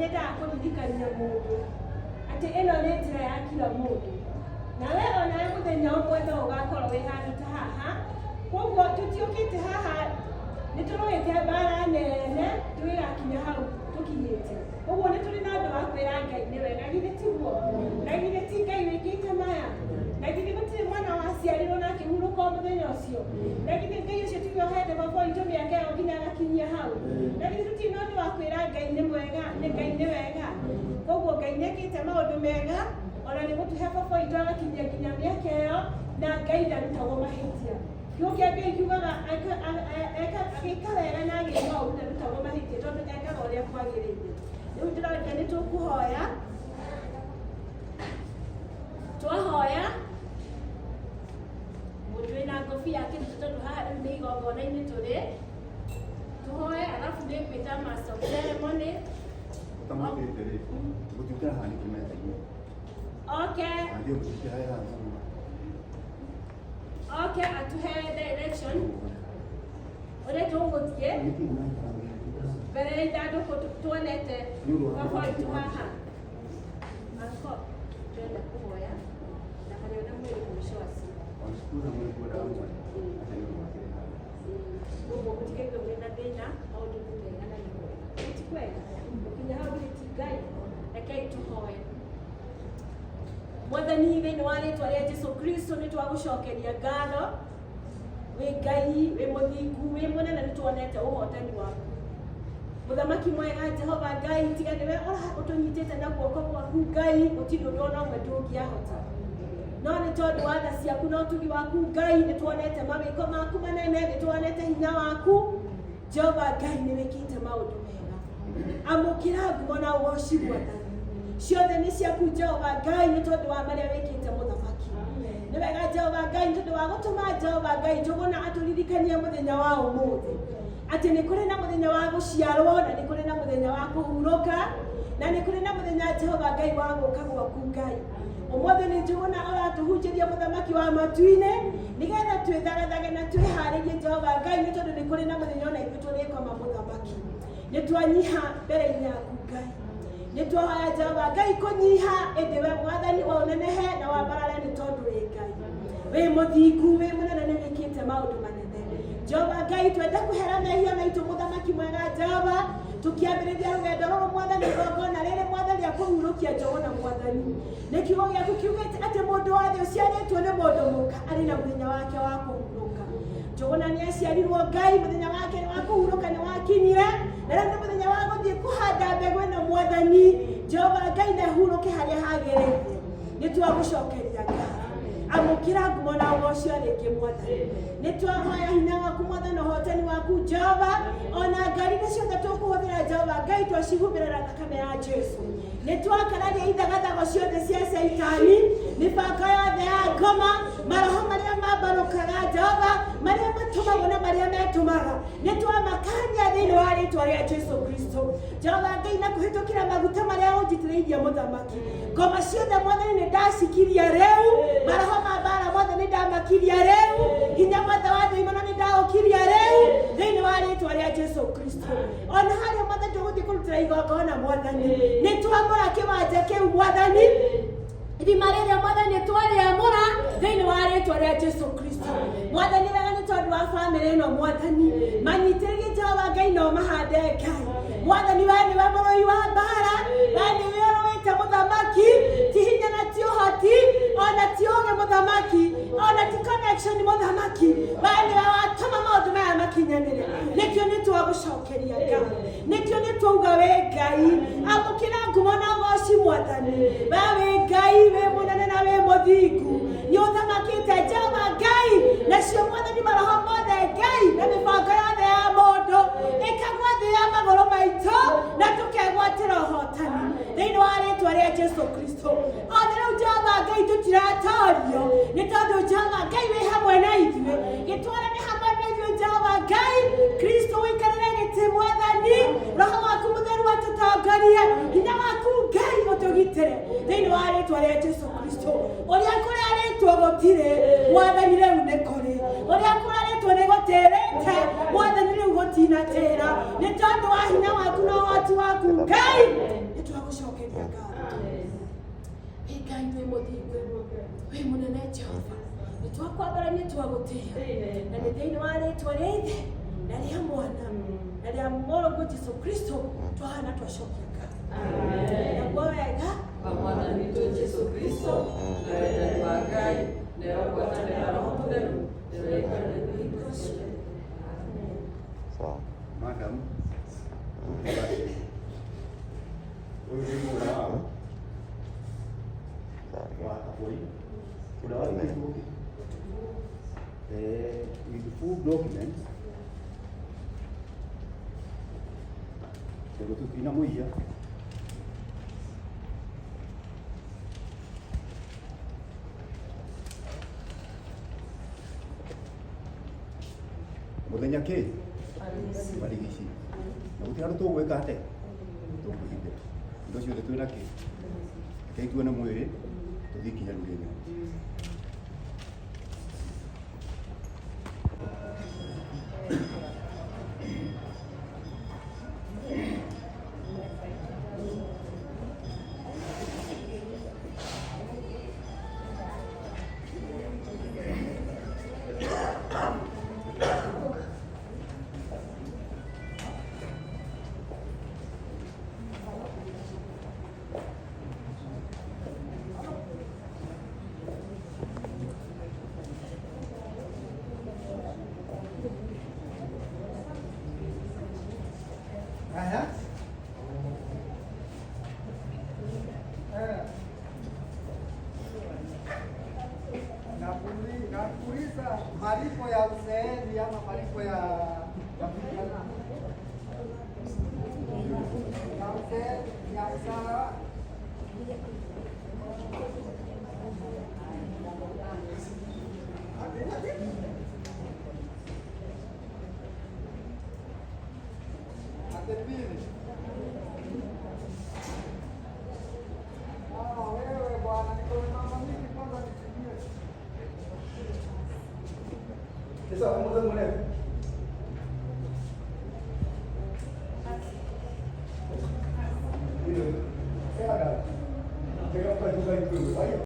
nyendaga kũririkania mũndũ atĩ ĩno nĩ njĩra ya kila mũndũ, nawe onawe mũthenya ũmwe no ũgakorwo wĩ handũ ta haha. Koguo tũtiũkĩte haha, nĩ tũrũĩte mbara nene tũgĩgakinya hau tũkinyĩte. Koguo nĩ tũrĩ na ũndũ wa kwĩra Ngai nĩ wega, githĩ tiguo? Na githĩ ti Ngai wĩkĩte maya? Na githĩ gũtirĩ mwana waciarirwo na akĩhurũka o mũthenya ũcio? Na githĩ Ngai ũcio tiwe ũhete baba witũ mĩaka ĩyo nginya agakinyia hau? Na githĩ tũtirĩ na ũndũ wa kwĩra Ngai nĩ mwega, nĩ Ngai nĩ wega? Koguo Ngai nĩ ekĩte maũndũ mega, ona nĩ gũtũhe baba witũ agakinyia nginya mĩaka ĩyo, na Ngai ndarutagwo mahĩtia. Kiugo kĩa Ngai kiugaga agĩka wega na agĩka ũru ndarutagwo mahĩtia tondũ ekaga ũrĩa kwagĩrĩire. Rĩu ndĩroria nĩ tũkũhoya. Twahoya mũndũ wĩna ngobia akĩrute tondũ haha rĩu nĩ igongona-inĩ tũrĩ. Tũhoe arabu nĩ ngwĩta master of ceremony. Ũtamwĩtĩte rĩ, gũtiũkĩra haha nĩkĩ metha-inĩ? Oke. Athiĩ gũtiũkĩra haha. Oke atuhe direction ũrĩa tũgũthiĩ mbere ya ithandũkũ tuonete baba witũ haha. Anko, tũrenda kũhoya na harĩ ona mwĩrĩ mũico acio. Koguo mũtikaigue mwĩ na thĩna, maũndũ nĩ mega na nĩ kwega. Ti kwega? Gũkinya hau githĩ ti Ngai? Rekei tũhoe. Mwathani, thĩinĩ wa rĩtwa rĩa Jesu Kristo nĩ twagũcokeria ngatho. Wĩ Ngai, wĩ mũthingu, wĩ mũnene, nĩ tuonete ũhotani waku. Mũthamaki mwega Jehova Ngai, tiga nĩwe ũtũnyitĩte na guoko gwaku Ngai, gũtirĩ ũndũ ona ũmwe tũngĩahota. No nĩ tondũ wa tha ciaku na ũtugi waku Ngai, nĩ tuonete mawĩko maku manene, nĩ tuonete hinya waku. Jehova Ngai, nĩ wĩkĩte maũndũ mega. Amũkĩra ngumo na ũgoci Mwathani. Ciothe nĩ ciaku Jehova Ngai, nĩ tondũ wa marĩa wĩkĩte mũthamaki. Nĩ wega Jehova Ngai, nĩ tondũ wa gũtũma Jehova Ngai Njũgũna atũririkanie mũthenya wa ũmũthĩ atĩ nĩ kũrĩ na mũthenya wa gũciarwo na nĩ kũrĩ na mũthenya wa kũhurũka na nĩ kũrĩ na mũthenya Jehova Ngai wa gũka gwaku Ngai. Ũmũthĩ nĩ Njũgũna ũratũhunjĩria mũthamaki wa matu-inĩ nĩgetha twĩthagathage na twĩharĩrie Jehova Ngai, nĩ tondũ nĩ kũrĩ na mũthenya ona ithuĩ tũrĩkoma mũthamaki. Nĩ twanyiha mbere-inĩ yaku Ngai, nĩ twahoya Jehova Ngai kũnyiha, ĩndĩ we Mwathani wa ũnenehe na wambarare, nĩ tondũ wĩ Ngai wĩ mũthingu, wĩ mũnene, nĩ wĩkĩte maũndũ manene. Jehova Ngai, twende kũhera mehia maitũ mũthamaki mwega Jehova, tũkĩambĩrĩria rũgendo rũrũ Mwathani, igongona rĩrĩ Mwathani rĩa kũhurũkia Njũgũna Mwathani. Nĩ kiugo gĩaku kiugĩte atĩ mũndũ wothe ũciarĩtwo nĩ mũndũ mũka arĩ na mũthenya wake wa kũhurũka. Njũgũna nĩ aciarirwo Ngai, mũthenya wake wa kũhurũka nĩ wakinyire, na rĩu nĩ mũthenya wa gũthiĩ kũhanda mbegũ ĩno Mwathani Jehova Ngai, na hurũke harĩa hagĩrĩire. Nĩ twagũcokeria ngatho. Amũkĩra ngumo na ũgocio rĩngĩ Mwathani. Nĩ twahoya hinya waku Mwathani, ũhotani waku Jehova, ona ngari iria ciothe tũkũhũthĩra Jehova Ngai, twacihumbĩra na thakame ya Jesu. Nĩ twakararia ithagathago ciothe cia Caitani, mĩbango yothe ya ngoma, maroho marĩa mambarũkaga Jehova, marĩa matũmagwo na marĩa metũmaga, nĩ twamakania thĩinĩ wa rĩtwa rĩa Jesu Kristo. Jehova Ngai, na kũhĩtũkĩra maguta marĩa ũnjitĩrĩirie mũthamaki, ngoma ciothe Mwathani nĩ ndacikiria rĩu, maroho ma mbara mothe nĩ ndamakiria rĩu, hinya wothe wa ndaimono nĩ ndaũkiria rĩu thĩinĩ wa rĩtwa rĩa Jesu Kristo. Ona harĩa Mwathani tũgũthiĩ kũrutĩra igongona Mwathani, nĩ twamũra kĩwanja kĩu Mwathani, irima rĩrĩa Mwathani twarĩamũra thĩinĩ wa rĩtwa rĩa Jesu Kristo. Mwathani, wega nĩ tondũ wa bamĩrĩ ĩno Mwathani, manyitĩrĩrie Jehova Ngai no mahande Ngai. Mwathani, we nĩwe mũrũi wa mbara, we nĩwe ũrũĩte mũthamaki, ti hinya na ti ũhoti ona ti ũgĩ mũthamaki, ona ti connection mũthamaki, we nĩwe watũma maũndũ maya makinyanĩre. Nĩkĩo nĩ twagũcokeria ngatho, nĩkĩo nĩ twauga wĩ Ngai. Amũkĩra ngumo na ũgoci Mwathani. We wĩ Ngai wĩ mũnene na wĩ mũthingu, nĩ ũthamakĩte Jehova Ngai, nacio Mwathani maroho mothe Ngai na mĩbango yothe ya mũndũ ĩkagwa thĩ ya magũrũ maitũ na tũkegwatĩra ũhotani thĩinĩ wa rĩtwa rĩa Jesu Kristo. Othe rĩu Jehova Ngai tũtiratorio, nĩ tondũ Jehova Ngai wĩ hamwe na ithuĩ. Gĩtwarane hamwe na ithuĩ Jehova Ngai. Kristo ũikarĩre gĩtĩ Mwathani, roho waku mũtheru atũtongorie, hinya waku Ngai ũtũgitĩre thĩinĩ wa rĩtwa rĩa Jesu Kristo. Ũrĩa kũrarĩtwo gũtirĩ Mwathani, rĩu nĩ kũrĩ. Ũrĩa kũrarĩtwo nĩ gũtĩrĩte Mwathani, rĩu gũtinatĩra, nĩ tondũ wa hinya waku na ũhoti waku Ngai. Ngai wĩ mũthingu, wĩ mũnene Jehova, nĩ twakwambarania twagũtĩĩa, na nĩ thĩinĩ wa rĩtwa rĩa Ithe na rĩa Mwana na rĩa Mũrũguo Jesu Kristo twahana twacokia ngatho. Naguo wega wa Mwathani witũ Jesu Kristo na wendani wa Ngai nayo ngwatanĩro ya Roho Mũtheru ĩroikara na ithuĩ hingo ciothe. Sawa. Madam, ũyũ nĩ mũgũnda wao wa Kaboi ũrĩa wathikĩtwo with full documents tondũ tũtinamũiya. Mũthenya kĩ barigici na gũtirĩ handũ tũgwĩka atĩ tũkwĩhithĩra indo ciothe twĩna kĩ rekei tuone mwĩrĩ tũthiĩ nginya rũrĩrĩ. Haya. Eh. Nakuuliza malipo ya uzeeni ama malipo ya vijana? Ya uzeeni, ya mshahara. Ate pili. Ah, wewe bwana, niko na mambo mingi, kwanza nitumie. Sasa muda mrefu. Ndio.